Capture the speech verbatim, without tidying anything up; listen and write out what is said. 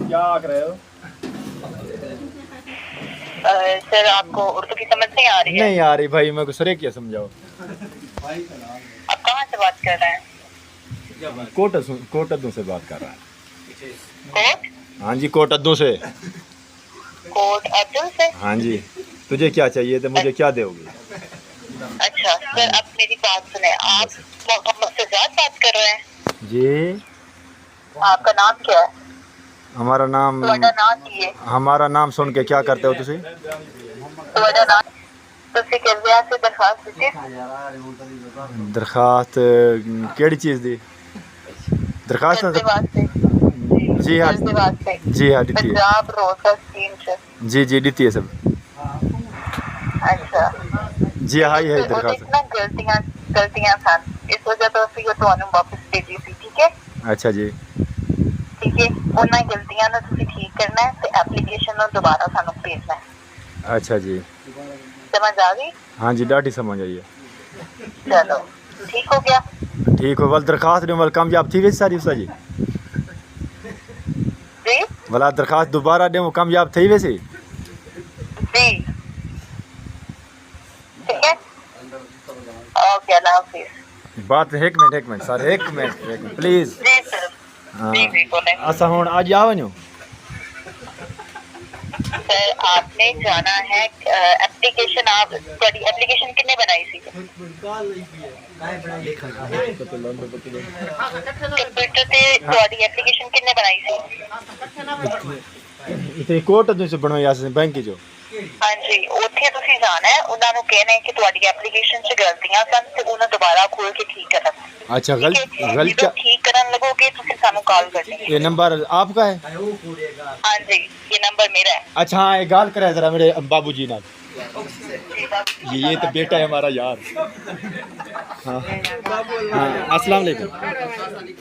کیا آکھ رہے ہو؟ سر، آپ کو اردو کی سمجھ نہیں آ رہی ہے؟ نہیں آ رہی بھائی، میں کو سرے کیا سمجھاؤ۔ آپ کہاں سے بات کر رہے ہیں؟ کوٹ اسوں-، کوٹ ادوں سے بات کر رہا ہے۔ کوٹ؟ ہاں جی، کوٹ ادوں سے۔ کوٹ ادوں سے؟ ہاں جی۔ تجھے کیا چاہیے تو مجھے کیا دے گی؟ اچھا سر، آپ میری بات سنیں، آپ محمد سجاد بات کر رہے ہیں؟ جی۔ آپ کا نام کیا ہے؟ ہمارا نام، تہاݙا نام کی ہے؟ ہمارا نام سن کے کیا کرتے ہو تسی؟ تہاݙا نام؟ تسی کردے آسے درخواست ݙتی؟ درخواست، اہ، کیڑھی چیز دی؟ درخواست؟ گھر دے واسطے؟ جی ہاں۔ گھر دے واسطے؟ جی ہاں، ݙتی ہے۔ پنجاب روزہ اسکیم چ؟ جی، جی، ݙتی ہے سب۔ اچھا۔ جی ہاں، یہ ہے۔ درخواست۔ نا غلطیاں، غلطیاں سن، اس وجہ تو اسی وہ تانوں واپس بھیجی سی، ٹھیک ہے؟ اچھا جی۔ ٹھیک ہے، انہاں غلطیاں نوں تسی ٹھیک کرنا ہے تے اپلیکیشن نوں دوبارہ سانوں بھیجنا ہے۔ اچھا جی۔ سمجھ آ گئی؟ ہاں جی، ݙاڈھی سمجھ آئی ہے۔ چلو، ٹھیک ہو گیا؟ ٹھیک ہو، ول درخواست ݙیوں، ول کامیاب تھی ویسی ساری استاد جی؟ جی؟ ولا درخواست دوبارہ ݙیوں، کامیاب تھی ویسی؟ جی۔ ٹھیک ہے؟ اوکے، اللہ حافظ۔ بات، ہک منٹ، ہک منٹ سر، ہک منٹ، ہک منٹ، پلیز۔ جی سر۔ ہاں۔ جی، جی، بولیں۔ اساں ہݨ اڄ آ ونڄوں؟ سر، آپ نے جانا ہے، اہ، اپلیکیشن آپ، تہاݙی اپلیکیشن کنے بݨائی سی؟ کمپیوٹر تے تہاݙی اپلیکیشن کنے بݨائی سی؟ اتھے کوٹ ادوں سے بݨوائی آسے بینک جو۔ ہاں جی، اتھے تسی جانا ہے، انہاں نوں کہنا ہے کہ تہاݙی اپلیکیشن چ غلطیاں سن تے انہاں دوبارہ کھول کے ٹھیک کرن۔ اچھا، ٹھیک غلط، ہے؟ غلط جدوں کیا؟ ٹھیک کرن لگو گے، تسی سانوں کال کرنی ہے۔ یہ نمبر آپ کا ہے؟ ہاں جی، یہ نمبر میرا ہے۔ اچھا، ہاں، یہ گال کرے ذرا میرے بابو جی نال۔ جی، بابو جی یہ، یہ تو بیٹا ہے ہمارا یار۔ ہاں۔ ہاں، السلام علیکم۔